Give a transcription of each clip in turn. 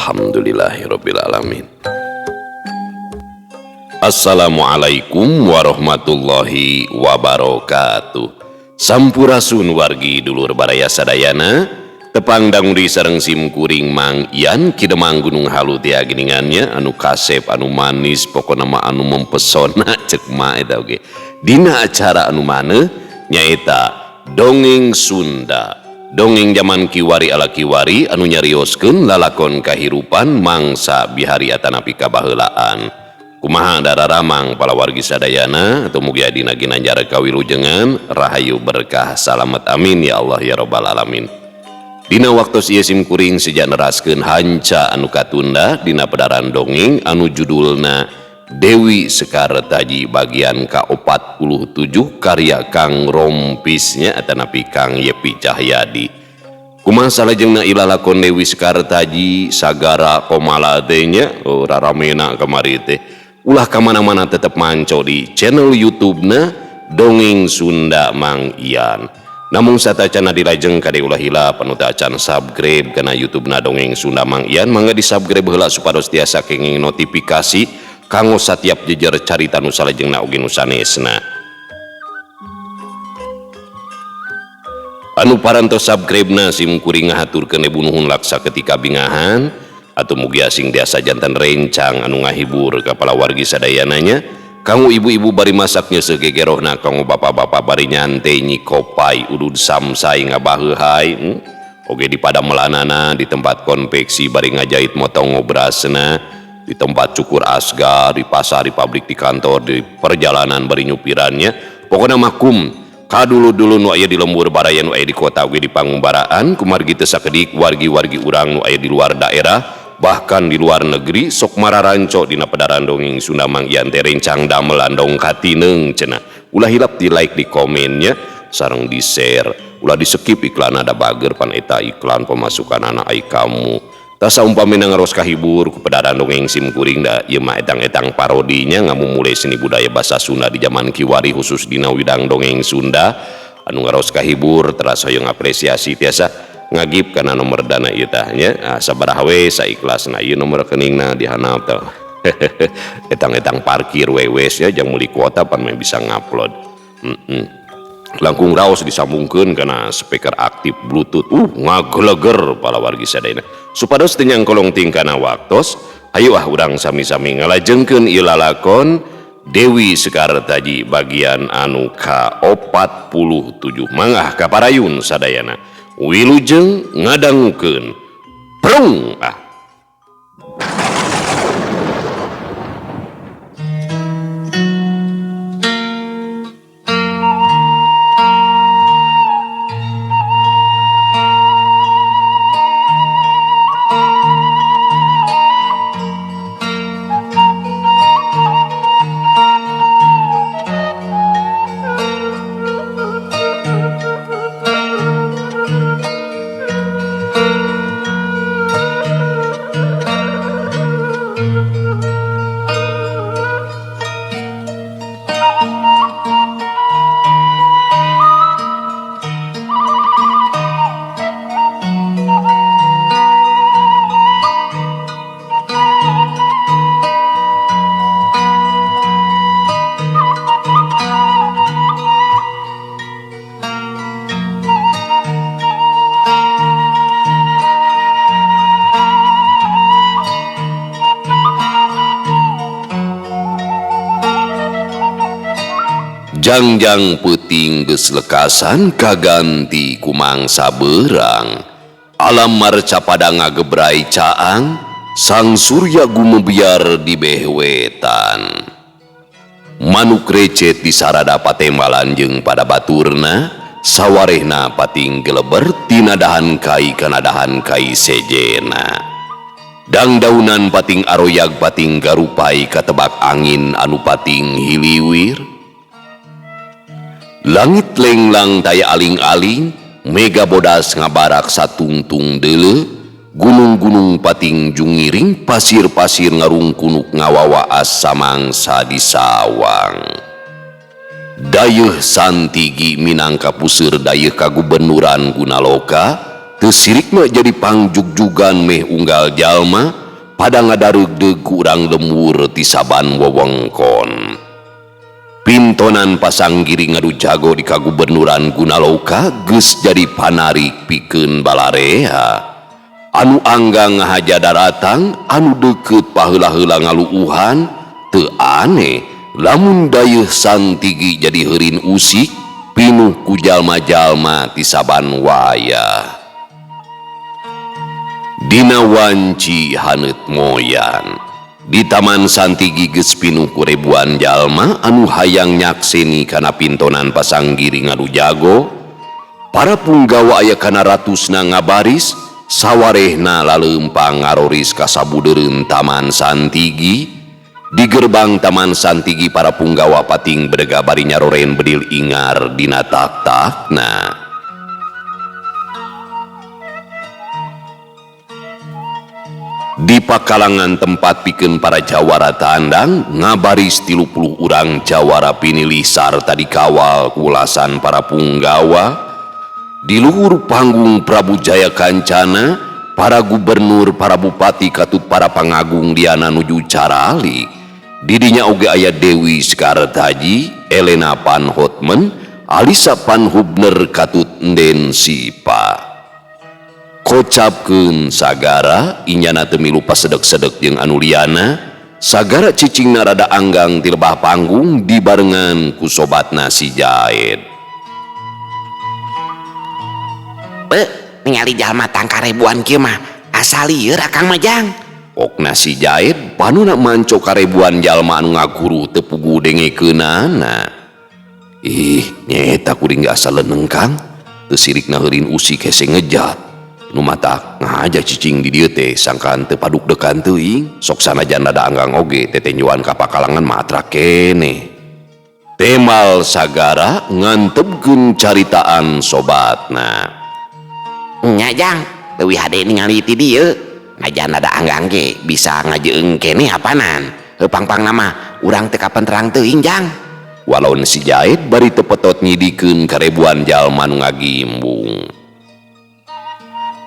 Alhamdulillahirabbil alamin. Assalamualaikum warahmatullahi wabarakatuh. Sampurasun wargi dulur baraya sadayana, tepang dangudi sareng sim kuring Mang Ian Ki Demang Gunung Halu tia geningannya anu kasep anu manis pokona mah anu mempesona cek ma eta oge. Dina acara anu maneh nyaeta Dongeng Sunda. Dongeng zaman kiwari ala kiwari anu nyarioskeun lalakon kahirupan mangsa bihari atanapi kabaheulaan. Kumaha dararamang palawargi sadayana atau mugi adina ginanjar kawilujengan rahayu berkah salamet amin ya Allah ya robbal alamin. Dina waktos ieu sim kuring seja neraskeun hanca anu katunda dina pedaran dongeng anu judulna Dewi Sekartaji bagian ka-47 karya Kang Rompisnya atanapi Kang Yepi Cahyadi. Kumaha salajengna ilalakon Dewi Sekartaji sagara komala teh nya, oh, raramena kamari teh. Ulah kamana-mana tetep manco di channel YouTube-na Dongeng Sunda Mang Ian. Namun satacana dilajeng kade ulah hilap anu teu acan subscribe kana YouTube-na Dongeng Sunda Mang Ian, mangga di-subscribe heula supados tiasa kenging notifikasi kanggo satiap jejer carita nu salajengna oge nu sanesna. Anu parantos subscribe-na sim kuring ngahaturkeun ibu nuhun laksa ketika bingahan atau mugi asing tiasa jantan rencang anu ngahibur ka palawargi sadayananya. Kanggo ibu-ibu bari masaknya segegerohna, kanggo bapak-bapak bari nyantai nyikopai udud samsai ngabaheuhai, Oge di padamelanana di tempat konveksi bari ngajahit motong ngobrasna, di tempat cukur asgar, di pasar, di pabrik, di kantor, di perjalanan bari nyupirannya. Pokona makum kadulu-dulu nu aya di lembur baraya nu aya di kota oge di pangumbaraan kumargi teu sakedik wargi-wargi urang nu aya di luar daerah bahkan di luar negeri sok mararanco dina pedaran dongeng Sunda Mang Ian teh rencang damelan dong katineung cenah. Ulah hilap di like, di komennya sareng di share, ulah di skip iklan ada bager pan eta iklan pemasukan anak ai kamu. Tasa umpamina ngaros kahibur ku pedaran dongeng sim kuring da ieu mah etang-etang parodinya ngamumule seni budaya bahasa Sunda di zaman kiwari khusus dina widang dongeng Sunda anu ngaros kahibur teras hoyong apresiasi tiasa ngagip kana nomor dana ieu tah nya. Ah, sabaraha we saikhlasna ieu nomor rekeningna di handap teh. Etang-etang parkir wewes ya jang meuli kuota pan mah bisa ngupload. Langkung raos disambungkeun kana speaker aktif Bluetooth. Ngageleger palawargi sadayana. Supados teu nyangkolong tingkana waktos, hayu ah urang sami-sami ngalajengkeun ieu lalakon Dewi Sekartaji bagian anu ka-47. Mangga kaparayun sadayana. Wilujeng ngadangukeun. Prung ah. Jangjang peuting geus lekasan kaganti ku mangsa beurang. Alam marca pada ngagebrai caang, sang surya gumebiar di behwetan. Manuk recet di sarada patembalan jeung pada baturna, sawarehna pating geleber tina dahan kai kana dahan kai sejena. Dangdaunan pating aroyag pating garupai katebak angin anu pating hiliwir. Langit lenglang daya aling-aling, mega bodas ngabarak satungtung deuleu, gunung-gunung pating jungiring, pasir-pasir ngarungkunuk ngawawaas samangsa di sawang. Dayeuh Santigi minangka puseur dayeuh kagubernuran Gunaloka, Teu sirikna jadi pangjugjugan meh unggal jalma pada ngadareugdeug ku urang lembur ti saban wewengkon. Pintonan Pasanggiri ngadu jago di kagubernuran Gunaloka geus jadi panarik pikeun balarea. Anu anggang ngahaja daratang, anu deukeut paheula-heula ngaluuhan, teu aneh lamun dayeuh Santigi jadi heurin usik pinuh ku jalma-jalma ti saban wayah. Dina wanci haneut moyan. Di Taman Santigi geus pinuh ku ribuan jalma anu hayang nyakseni kana pintonan Pasanggiri ngadu jago. Para punggawa aya kana ratusna ngabaris, sawarehna laleumpang ngaroris ka sabudeureun Taman Santigi. Di gerbang Taman Santigi para punggawa pating bedega bari nyaroren bedil ingar dina tak-takna. Di pakalangan tempat pikeun para jawara tandang ngabaris 30 urang jawara pinilih sarta dikawal kulasan para punggawa. Di luhur panggung Prabu Jaya Kancana, para gubernur, para bupati katut para pangagung liana nuju caralik. Didinya oge aya Dewi Sekartaji, Elena Van Hotman, Alisa Van Hubner katut Nden Sipa. Kocapkeun sagara inyana teu milu pasedek-sedek jeung anu liana, sagara cicingna rada anggang ti lebah panggung dibarengan ku sobatna si Jaed. Be, ningali jalma tangka ribuan kieu mah asa lieur akang mah jang. Okna si Jaed panuna manco karebuan jalma anu ngaguru teu puguh dengekeunana. Ih, nyaeta kuring ge asa leuneng Kang. Teu sirikna heurin usik hese ngejat. Nu matak ngahaja cicing di dieu teh sangkaan teu paduk dekan teuing, sok sanajan rada anggang oge tetenjuan ka pakalangan mah atra keneh. Temal sagara ngantepkeun caritaan sobatna. Nya jang, leuwih hade ningali ti dieu. Najan rada anggang ge bisa ngajeung keneh apanan. Heuh pangpangna mah urang teu kapenterang teuing jang. Walaun si Jaid bari teu petot nyidikeun karebuan jalma nu ngagimbung.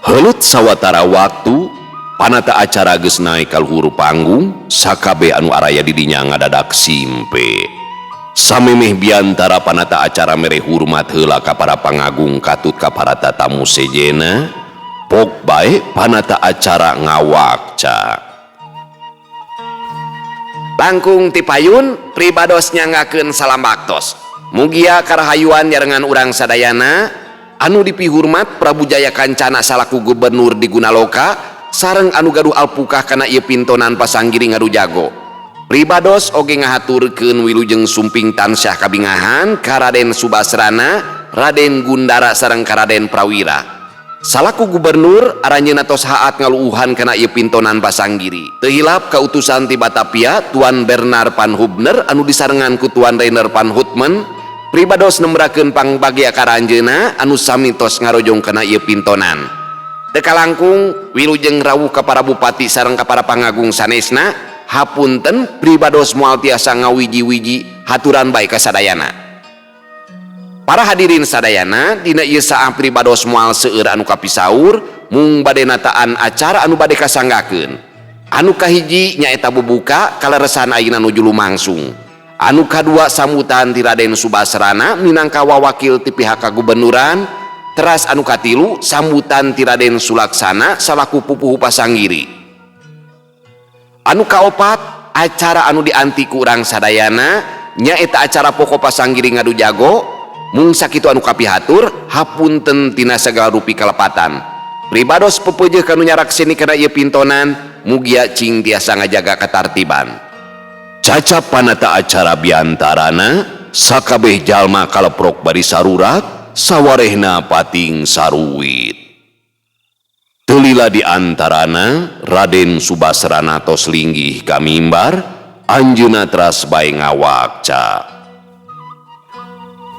Heuleut sawatara waktu, panata acara geus naek ka luhur panggung, sakabeh anu araya di dinya ngadadak simpe. Samemeh biantara panata acara mere hormat heula ka para pangagung katut ka para tatamu sejena, pok bae panata acara ngawakca. Langkung ti payun pribados nyanggakeun salam baktos. Mugia karahayuan nyarengan urang sadayana anu dipihurmat Prabu Jaya Kancana salaku gubernur di Gunaloka sareng anu gaduh alpukah kana ieu pintonan Pasanggiri ngadu jago. Pribados oge ngahaturkeun wilujeng sumping tansah kabingahan ka Raden Subasrana, Raden Gundara sareng ka Raden Prawira. Salaku gubernur aranjeunna tos haat ngaluuhan kana ieu pintonan Pasanggiri. Teu hilap kautusan ti Batavia Tuan Bernard Van Hubner anu disarengan ku Tuan Rainer Van Hutman. Pribados nembrakeun pangbagea ka aranjeunna anu sami tos ngarojong kana ieu pintonan. Teu kalangkung wilujeng rawuh ka para bupati sareng ka para pangagung sanesna, hapunten pribados moal tiasa ngawiji-wiji haturan bae ka sadayana. Para hadirin sadayana, dina ieu saah pribados moal seueur anu kapisaur mung bade nataan acara anu bade kasanggakeun. Anu kahiji nyaeta bubuka kaleresan ayeuna nuju lumangsung. Anu kadua sambutan ti Raden Subasrana minangka wawakil ti pihak kagubernuran. Teras anu katilu sambutan ti Raden Sulaksana salaku pupuhu Pasanggiri. Anu kaopat acara anu dianti ku urang sadayana nyaeta acara pokok Pasanggiri ngadu jago. Mung sakitu anu kapihatur hapunten tina sagala rupi kalepatan. Pribados pepeujeuh kanu nyarakseni kana ieu pintonan mugia cing tiasa ngajaga katartiban. Cacap panata acara biantarana sakabeh jalma kaleprok bari sarurat sawarehna pating saruwit. Telila di antarana Raden Subasrana tos linggih ka mimbar, anjeunna teras bae ngawakca.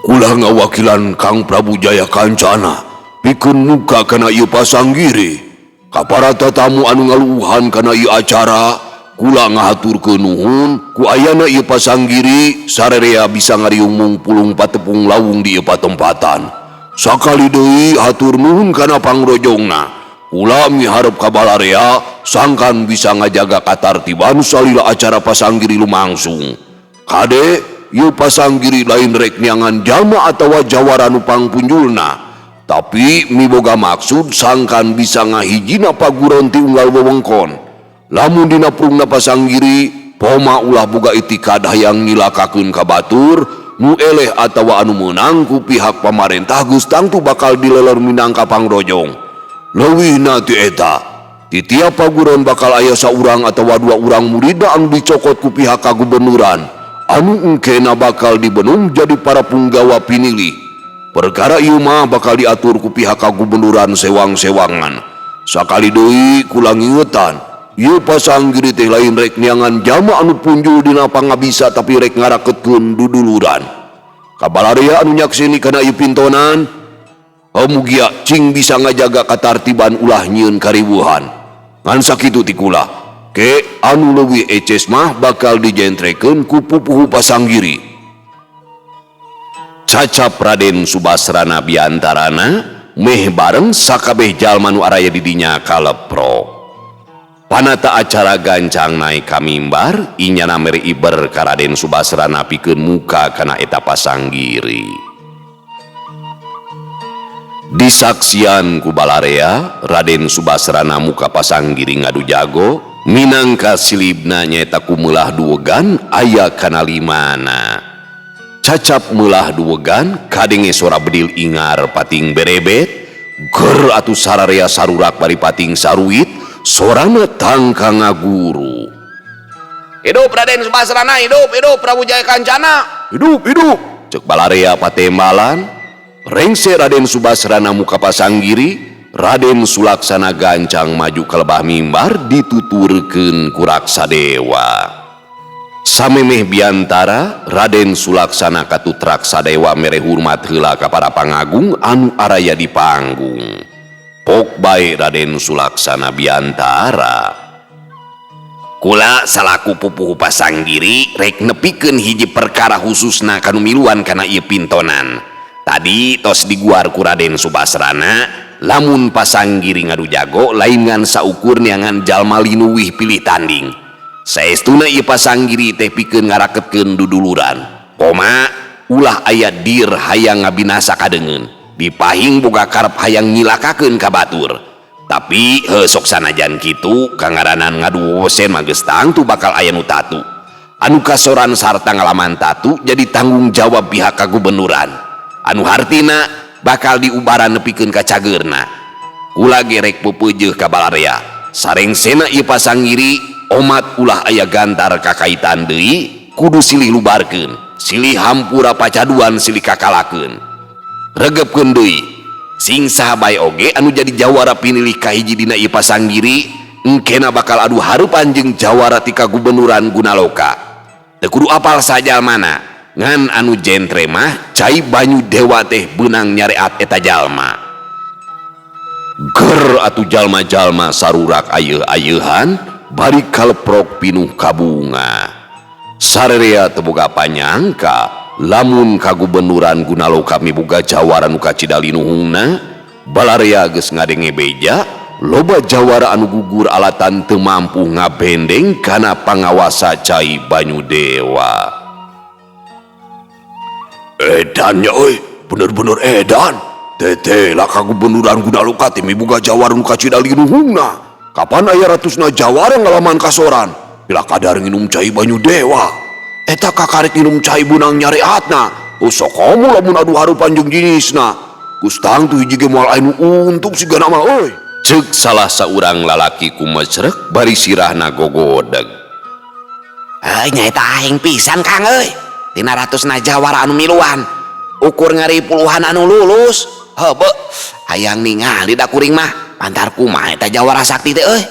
Kula ngawakilan Kang Prabu Jaya Kancana pikeun muka kana ieu Pasanggiri. Ka para tatamu anu ngaluuhan kana ieu acara, kula ngahaturkeun nuhun ku ayana ieu Pasanggiri sarerea bisa ngariung mung pulung patepung lawung di ieu patempatan. Sakali deui hatur nuhun kana pangrojongna. Kula miharep ka balarea sangkan bisa ngajaga katartiban salila acara pasanggiri lumangsung. Kade ieu pasanggiri lain rek neangan jalma atawa jawara nu pangpunjulna. Tapi miboga maksud sangkan bisa ngahijina paguron ti unggal wewengkon. Lamun dina prungna pasanggiri poma ulah boga itikad hayang nyilakakeun ka batur, nu eleh atawa anu meunang ku pihak pamarentah geus tangtu bakal dileler minangka pangrojong. Leuwihna ti eta, ti tiap paguron bakal aya saurang atawa dua urang muridna anu dicokot ku pihak kagubernuran, anu engkena bakal dibenung jadi para punggawa pinilih. Perkara ieu mah bakal diatur ku pihak kagubernuran sewang-sewangan. Sakali deui kula ngingetan, ieu pasanggiri teh lain rek neangan jalma anu punjul dina pangabisa tapi rek ngaraketkeun duduluran. Kabalarea anu nyakseni kana ieu pintonan, mugia cing bisa ngajaga katartiban ulah nyieun kariweuhan. Ngan sakitu ti kula, ke anu leuwih eces mah bakal dijentrekeun ku pupuhu pasanggiri. Cacap Raden Subasrana biantarana meh bareng sakabeh jalma nu araya di dinya kaleprok. Panata acara gancang naik ka mimbar, inyana mere iber ka Raden Subasrana pikeun muka kana eta pasanggiri. Disaksian ku balarea, Raden Subasrana muka pasanggiri ngadu jago, minangka silibna nyaeta ku meulah duwegan aya kana limana. Cacap meulah duwegan kadenge sora bedil ingar pating berebet, ger atuh sararea sarurak bari pating saruit, sorana tangka ngaguru. Hidup Raden Subasrana, hidup, hidup Prabu Jaya Kancana, hidup, hidup. Cek balarea patembalan, rengse Raden Subasrana muka pasanggiri, Raden Sulaksana gancang maju ke lebah mimbar dituturkeun ku Raksadewa. Samemeh biantara Raden Sulaksana katut Raksadewa mere hormat heula ka para pangagung anu araya di panggung. Pok bae Raden Sulaksana biantara. Kula salaku pupuhu pasanggiri rek nepikeun hiji perkara khususna kanu miluan kana ieu pintonan. Tadi tos diguar ku Raden Subasrana, lamun pasanggiri ngadu jago lain ngan saukur neangan jalma linuwih pilih tanding. Saestuna ieu pasanggiri teh pikeun ngaraketkeun duduluran. Koma ulah aya dir hayang ngabinasa kadeungeun. Dipahing boga karep hayang nyilakakeun ka batur. Tapi heuh sok sanajan kitu kangaranan ngadu wowosen mah geus tangtu bakal aya nu tatu. Anu kasoran sarta ngalaman tatu jadi tanggung jawab pihak kagubernuran. Anu hartina bakal diubaran nepikeun ka cageurna. Kula gerek peupeujeuh ka balarea. Sarengsena ieu pasanggiri omat ulah aya gantar kakaitan deui kudu silih lubarkeun, silih hampura pacaduan silih kakalakeun. Regepkeun deui sing saha bae oge anu jadi jawara pinilih kahiji dina ieu pasanggiri engkena bakal adu hareupan jeung jawara ti kagubernuran Gunaloka. Teu kudu apal sajalmana, ngan anu jentre mah cai banyu dewa teh beunang nyareat eta jalma. Ger atuh jalma-jalma sarurak ayeuh-ayeuhan bari kaleprok pinuh kabunga. Sarerea teu boga panyangka lamun kagubernuran Gunaloka miboga jawara nu kacida linuhungna, balarea geus ngadenge beja loba jawara anu gugur alatan teu mampu ngabendeng kana pangawasa cai banyu dewa. Edan nya euy, bener-bener edan. Tete lah kagubernuran Gunaloka teh miboga jawara nu kacida linuhungna. Kapan aya ratusna jawara ngalaman kasoran? Bila kadar nginum cai banyu dewa. Eta kakarek nginum cai bunang nyareatna. Sok komo lamun adu harupan jeung jinisna. Geus tangtu hiji ge moal aya nu untung sigana mah euy. Ceuk salah saurang lalaki kumecrek bari sirahna gogodeg. Heuh nyaeta aing pisan Kang euy. Tina ratusna jawara anu miluan, ukur ngari puluhan anu lulus. Heuh beuh, hayang ningali da kuring mah. Pantar kumaha eta jawara sakti teh euy.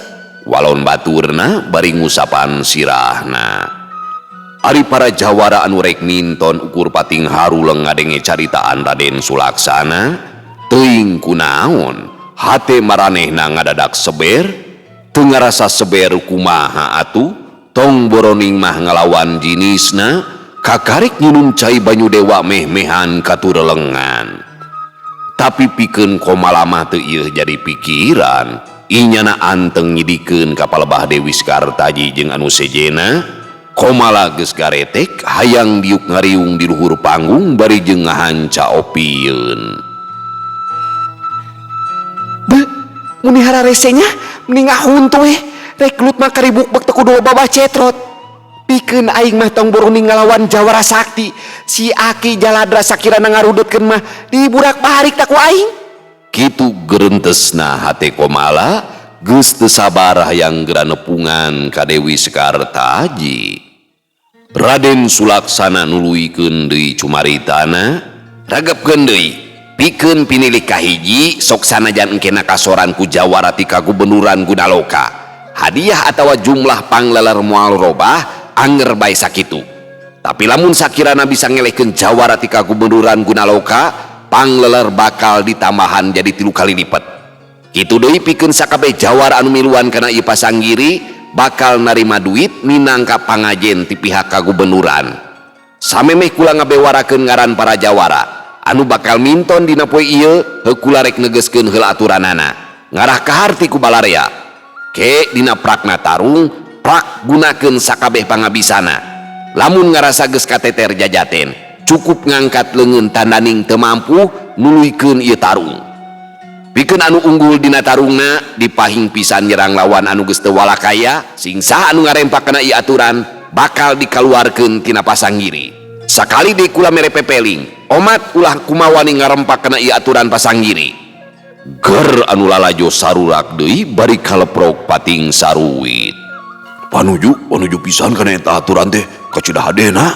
Walon baturna bari ngusapan sirahna. Ari para jawara anu rek ninton ukur pating haruleng ngadenge caritaan Raden Sulaksana, teuing kunaon hate maranehna ngadadak seber, teu ngarasa seber kumaha atuh, tong boroning mah ngalawan jinisna, kakarik nginum cai banyu dewa meh-mehan katurelengan. Tapi pikeun Komala mah teu ieu jadi pikiran. Inyana anteng nyidikeun ka palebah Dewi Sekartaji jeung anu sejena. Komala geus garetek hayang diuk ngariung di luhur panggung bari jeung ngahanca opieun. Be, muni hararesenya meni ngahuntu we. Rek gelut mah karibuk bek teu kudu loba bacetrot. Pikeun aing mah tong boro ngalawan jawara sakti. Si Aki Jaladra sakirana ngarudutkeun mah diburak-barik tak ku aing. Kitu gerentesna hate Komala geus teu sabar hayang geura nepungan ka Dewi Sekartaji. Raden Sulaksana nuluykeun deui cumaritana, regepkeun deui. Pikeun pinilik kahiji sok sanajan engkena kasoran ku jawara ti kagubernuran Gunaloka. Hadiah atawa jumlah pangleler moal robah anger bae sakitu. Tapi lamun sakirana bisa ngelehkeun jawara ti kagubernuran Gunaloka, pangleler bakal ditambahan jadi 3 kali lipat. Kitu deui pikeun sakabeh jawara anu miluan kana ieu pasanggiri bakal narima duit minangka pangajen ti pihak kagubernuran. Samemeh kula ngabewarakeun ngaran para jawara anu bakal minton dina poe ieu, heuh kula rek negeskeun heula aturanana. Ngarah kaharti ku balarea. Ke dina prakna tarung, prak gunakeun sakabeh pangabisana. Lamun ngarasa geus kateter jajaten, cukup ngangkat leungeun tandaning teu mampu nuluykeun ieu tarung. Pikeun anu unggul dina tarungna dipahing pisan nyerang lawan anu geus teu walakaya, sing saha anu ngarempak kana ieu aturan bakal dikaluarkeun tina pasanggiri. Sakali deui kula mere pepeling, omat ulah kumawani ngarempak kana ieu aturan pasanggiri. Ger anu lalajo sarurak deui bari kaleprok pating saruwit. Panuju, panuju pisan kana eta aturan teh kacida hadena.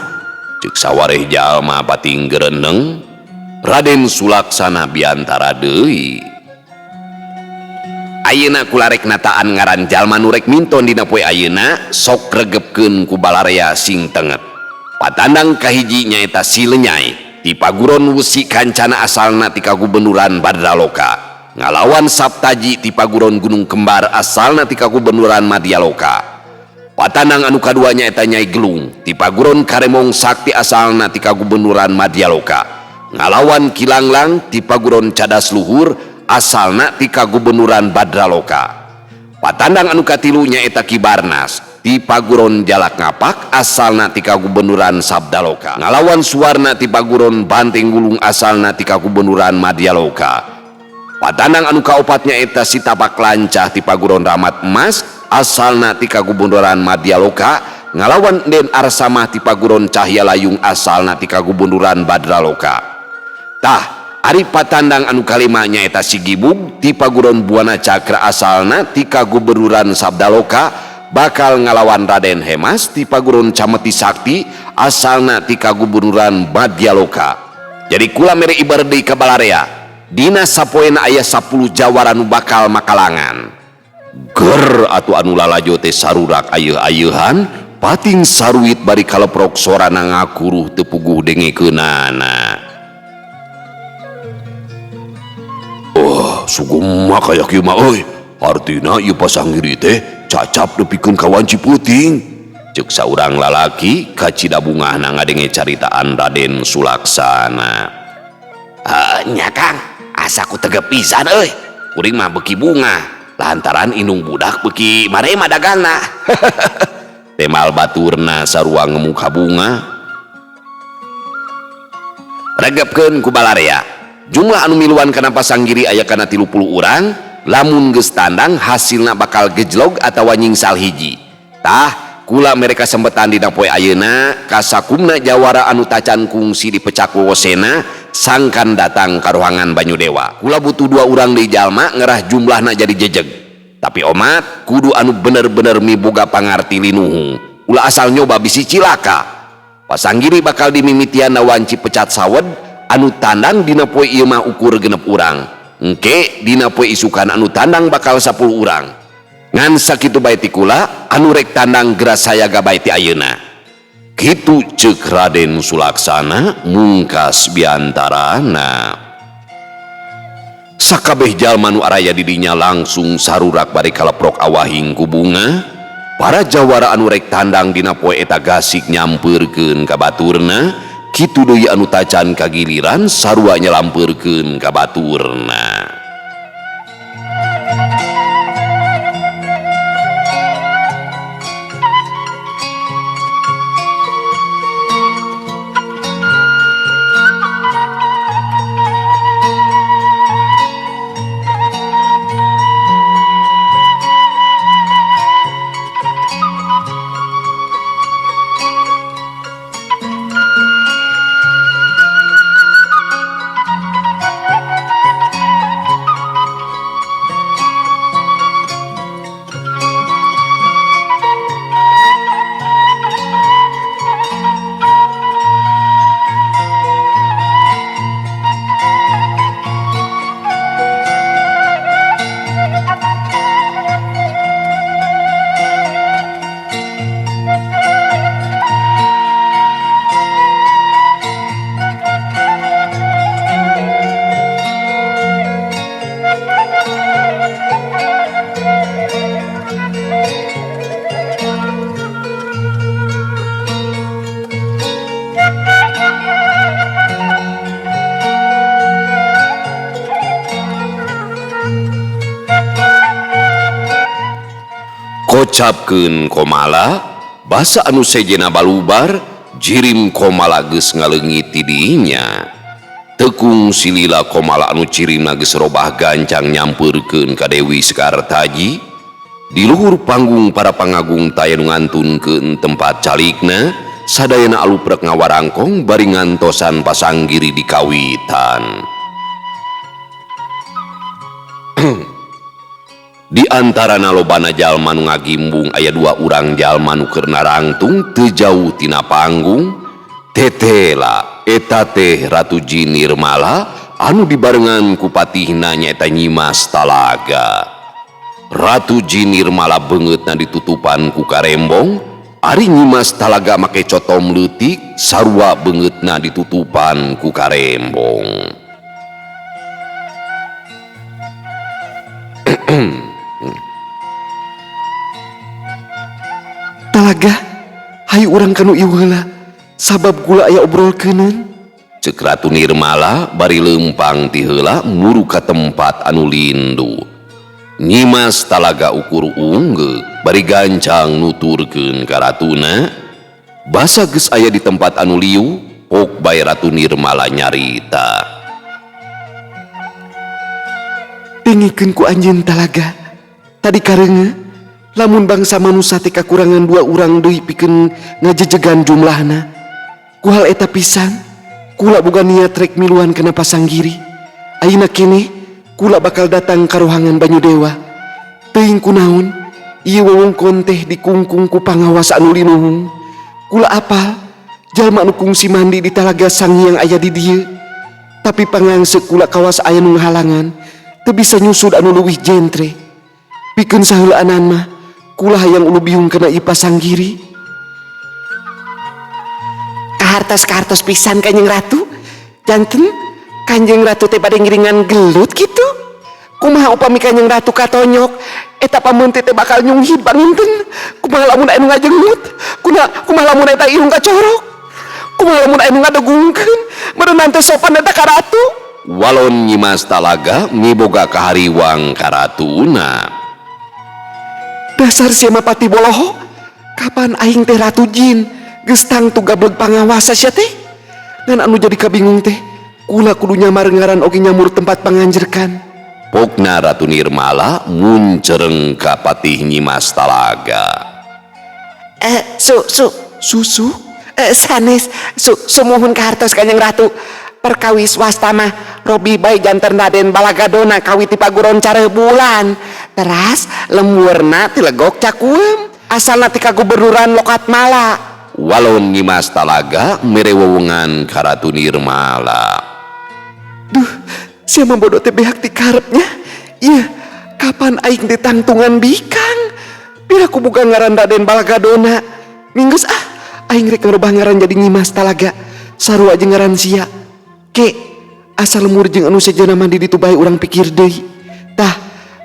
Ceuk sawareh jalma pating gereneng. Raden Sulaksana biantara deui. Ayeuna kula rek nataan ngaran jalma nu rek minton dina poe ayeuna sok regepkeun ku balarea sing tenget. Patandang kahiji nyaeta si Lenyai ti Paguron Wesi Kancana asalna ti Kagubernuran Badraloka. Ngalawan Saptaji ti Paguron Gunung Kembar asalna ti Kagubernuran Madyaloka. Patandang anu kadua nyaeta Nyai Gelung ti Paguron Karemong Sakti asalna ti Kagubernuran Madyaloka. Ngalawan Kilanglang ti Paguron Cadas Luhur asalna ti Kagubernuran Badraloka. Patandang anu katilu nyaeta Ki Barnas ti Paguron Jalak Ngapak asalna ti Kagubernuran Sabdaloka. Ngalawan Suwarna ti Paguron Banteng Gulung asalna ti Kagubernuran Madyaloka. Patandang anu kaopat nyaeta Si Tapak Lancah ti Paguron Ramat Emas asalna ti Kagubernuran Madyaloka. Ngalawan Den Arsamah ti Paguron Cahya Layung asalna ti Kagubernuran Badraloka. Tah ari patandang anu kalima nyaeta Si Gibug ti Paguron Buana Cakra asalna ti Kagubernuran Sabdaloka bakal ngalawan Raden Hemas ti Paguron Cameti Sakti asalna ti Kagubernuran Madyaloka. Jadi kula mere ibar deui ka balarea. Dina sapoena aya 10 jawara nu bakal makalangan. Ger atuh anu lalajo teh sarurak ayeuh-ayeuhan pating saruit bari kaleprok sorana ngakuruh teu puguh dengekeunana. Wah, sugema kaya kieu mah euy. Artina ieu pasanggiri teh cacap nepikeun ka wanci peuting. Ceuk saurang lalaki kacida bungahna ngadenge caritaan Raden Sulaksana. Nya Kang, asa ku tegep pisan euy. Kuring mah beuki bungah lantaran indung budak beuki marema dagangna. Temal baturna sarua ngemuka bunga. Regepkeun ku balarea. Jumlah anu miluan kana pasanggiri aya kana 30 urang, lamun geus tandang hasilna bakal gejlog atawa nyingsal hiji. Tah, kula mere kasempetan dina poe ayeuna kasakumna jawara anu tacan kungsi dipecak wewosena sangkan datang ka ruangan Banyu Dewa. Kula butuh 2 urang deui jalma ngerah jumlahna jadi jejeg. Tapi omat kudu anu bener-bener miboga pangarti linuhung. Ulah asal nyoba bisi cilaka. Pasanggiri bakal dimimitian na wanci pecat sawed anu tandang dina poe ieu mah ukur 6 urang. Engke dina poe isukan anu tandang bakal 10 urang. Ngan sakitu bae ti kula anu rek tandang geura sayaga bae ti ayeuna. Kitu ceuk Raden Sulaksana mungkas biantarana. Sakabeh jalma nu araya di dinya langsung sarurak bari kaleprok awahing ku bunga. Para jawara anu rek tandang dina poe eta gasik nyampeurkeun ka baturna. Kitu deui anu tacan kagiliran sarua nyalampeurkeun ka baturna. Kocapkeun Komala basa anu sejena balubar jirim Komala geus ngaleungit ti dinya. Tekung silila Komala anu cirimna geus robah gancang nyampeurkeun ka Dewi Sekartaji. Di luhur panggung para pangagung taya nu ngantunkeun tempat calikna, sadayana aluprek ngawarangkong bari ngantosan pasanggiri di kawitan. Di antara lobana jalma nu ngagimbung aya dua urang jalma nu keur narangtung teu jauh tina panggung. Tetela eta teh Ratu Jin Nirmala anu dibarengan ku patihna nyaeta Nyimas Talaga. Ratu Jin Nirmala beungeutna ditutupan ku karembong, ari Nyimas Talaga make cotom leutik sarua beungeutna ditutupan ku karembong. Talaga, hayu urang kanu ieu heula, sabab gula aya obrolkeuneun. Ceuk Ratu Nirmala bari leumpang ti heula muru ka tempat anu lindu. Nyimas Talaga ukur unggeuk bari gancang nuturkeun ka ratuna. Basa geus aya di tempat anu liu, pok bae Ratu Nirmala nyarita. Dengikeun ku anjeun Talaga, tadi kareungeuh lamun bangsa manusa teh kakurangan dua urang deui pikeun ngajejegan jumlahna. Ku hal eta pisan, kula boga niat rek miluan kana pasanggiri. Ayeuna keneh kula bakal datang ka rohangan Banyu Dewa. Teuing kunaon ieu wewengkon teh dikungkung ku pangawas anu linuhung. Kula apal jalma anu kungsi mandi di Talaga Sangiang aya di dieu. Tapi pangangseuk kula kawas aya nu ngahalangan, teu bisa nyusud anu leuwih jentre. Pikeun saheulaanan mah kula hayang ulu biung kana ieu pasanggiri. Kahartos-kahartos pisan Kanjeng Ratu. Janten Kanjeng Ratu teh bade ngiringan gelut kitu. Kumaha upami Kanjeng Ratu katonyok, eta pameunti teh bakal nyunghid panginten. Kumaha lamun aya nu ngajengut, kumaha lamun eta irung kacorok, kumaha lamun aya nu ngadegungkeun, meureun teh sopan eta ka ratu. Walon Nyimas Talaga miboga kahariwang ka ratuna. Dasar sia mah pati boloho, kapan aing teh Ratu Jin geus tangtu gableg pangawasa sia teh. Ngan anu jadi kabingung teh, kula kudu nyamar ngaran oge nyamur tempat panganjerkan. Pokna Ratu Nirmala muncereng ka patih Nyimas Talaga. Susu sanes sumuhun kahartos Kanjeng Ratu. Perkawis wasta mah Robi bae janten Raden Balagadona kawit ti paguron careuh bulan. Teras lemurna ti legok cakueum, asalna ti kagubernuran Lokatmala. Walon Nyimas Talaga mere wewengan ka Ratu Nirmala. Duh, sia mah bodoh teh beak ti karepnya. Ieu, kapan aing ditangtungan bikang? Pira ku boga ngaran Raden Balagadona. Minggus ah, aing rek ngarubah ngaran jadi Nyimas Talaga. Sarua jeung ngaran sia. Ke, asal lemur jeung anu sejana mandi ditu bae urang pikir deui. Tah,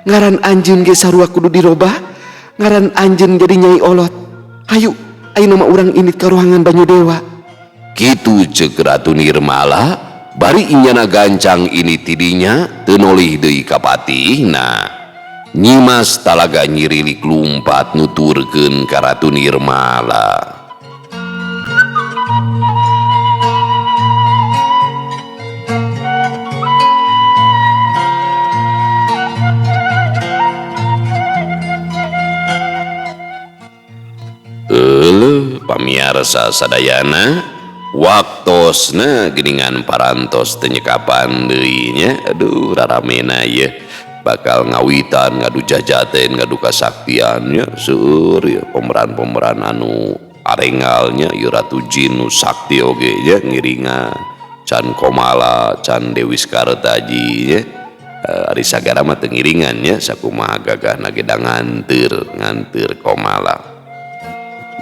ngaran anjeun ge sarua kudu dirobah, ngaran anjeun jadi Nyai Olot. Hayu, ayeuna mah urang indit ka ruangan Banyu Dewa. Kitu ceuk Ratu Nirmala bari inyana gancang ini tidinya teu nolih deui ka patihna. Nyimas Talaga nyirilik lumpat nuturkeun ka Ratu Nirmala. Euleuh pamiarsa sadayana waktosna geuningan parantos teu nyekapan deui nya. Aduh raramena ieu bakal ngawitan ngadu jajaten ngadu kasaktian nya seueur ya pemeran-pemeran anu arengalnya ieu Ratu Jin nu sakti oge nya ngiringan can Komala can Dewi Sekartaji nya. Ari Sagara mah teu ngiringan nya sakumaha gagahna ge da nganteur Komala.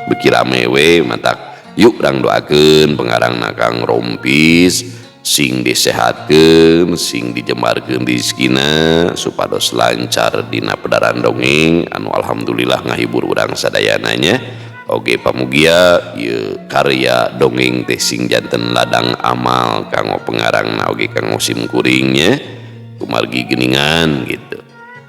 Beuki rame we matak yuk urang doakeun pengarangna Kang Rompis sing disehatkeun sing dijembarkeun rizkina supados lancar dina pedaran dongeng anu alhamdulillah ngahibur urang sadayana nya. Oge pamugia ieu karya dongeng teh sing janten ladang amal kanggo pengarangna oge kanggo simkuring nya kumargi geuningan gitu.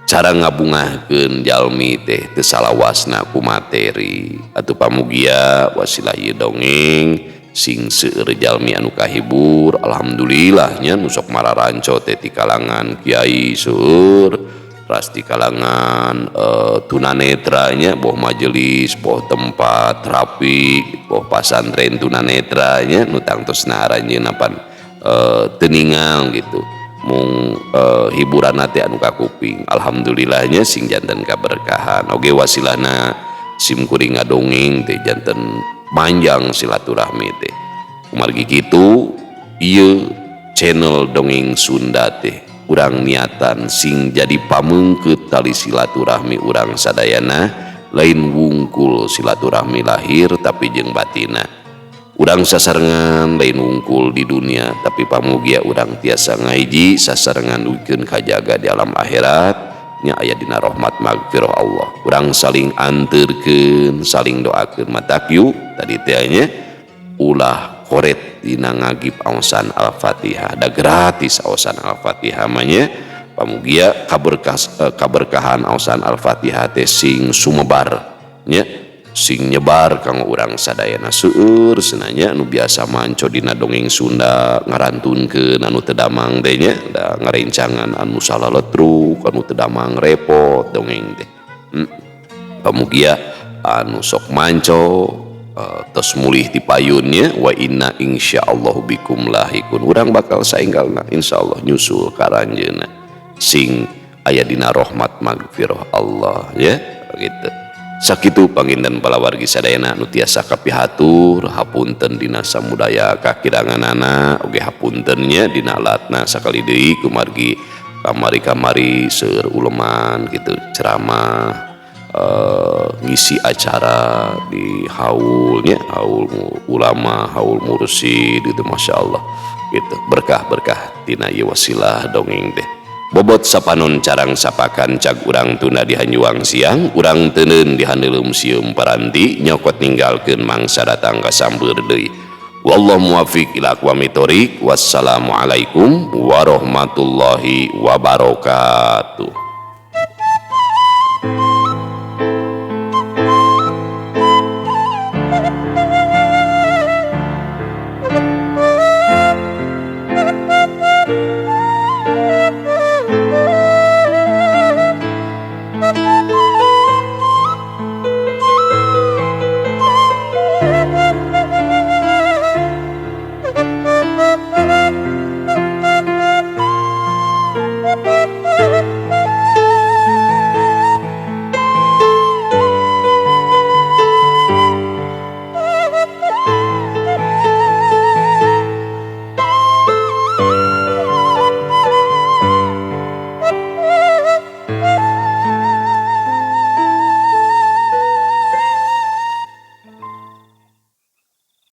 Cara ngabungahkeun jalmi teh teu salawasna ku materi atuh pamugia wasilah ieu dongeng sing seueur jalmi anu kahibur alhamdulillah nya nu sok mararanco teh ti kalangan kiai seueur ras di kalangan tunanetra nya boh majelis boh tempat terapi boh pasantren tunanetra nya nu tangtosna aranjeunna pan teu ningal gitu mung hiburan teh anu kakuping alhamdulillahnya sing janten kaberkahan oge wasilahna sim kuring ngadongeng teh janten manjang silaturahmi teh kumargi kitu ieu channel dongeng Sunda teh urang niatan sing jadi pameungkeut tali silaturahmi urang sadayana lain wungkul silaturahmi lahir tapi jeung batina urang sasarengan lain wungkul di dunia tapi pamugia urang tiasa ngahiji sasarengan wikeun kajaga di alam akhirat nya aya dina rahmat magfirah Allah urang saling anterkeun saling doakeun matak yuk tadi teh nya ulah koret dina ngagip aosan Al-Fatihah da gratis aosan Al-Fatihah mah nya pamugia kaberkahan aosan Al-Fatihah teh sing sumebar nya sing nyebar kanggo urang sadayana seueur cenah nya nu biasa manco dina dongeng Sunda ngarantunkeun anu teu damang teh nya da ngarencangan anu salaletruk anu teu damang repot dongeng teh. Pamugia anu sok manco tos mulih ti payunnya wa inna insyaallah bikum lahikun urang bakal saenggalna insyaallah nyusul ka aranjeunna sing aya dina rahmat magfirah Allah ya gitu. Sakitu panginten palawargi sadayana nu tiasa kapihatur hapunten dina samudaya kakiranganana oge hapunten nya dina alatna sakali deui kumargi kamari-kamari seueur uleman gitu ceramah ngisi acara di haulnya haul ulama haul mursyid gitu masya Allah gitu berkah-berkah tina ieu wasilah dongeng teh. Bobot sapanon carang sapakan cag urang tuna di hanjuang siang urang teuneun di haneuleum sieum paranti nyokot ninggalkeun mangsa datang ka sambeur deui. Wallahu muwaffiq ila aqwamit thoriq. Wassalamualaikum warahmatullahi wabarakatuh.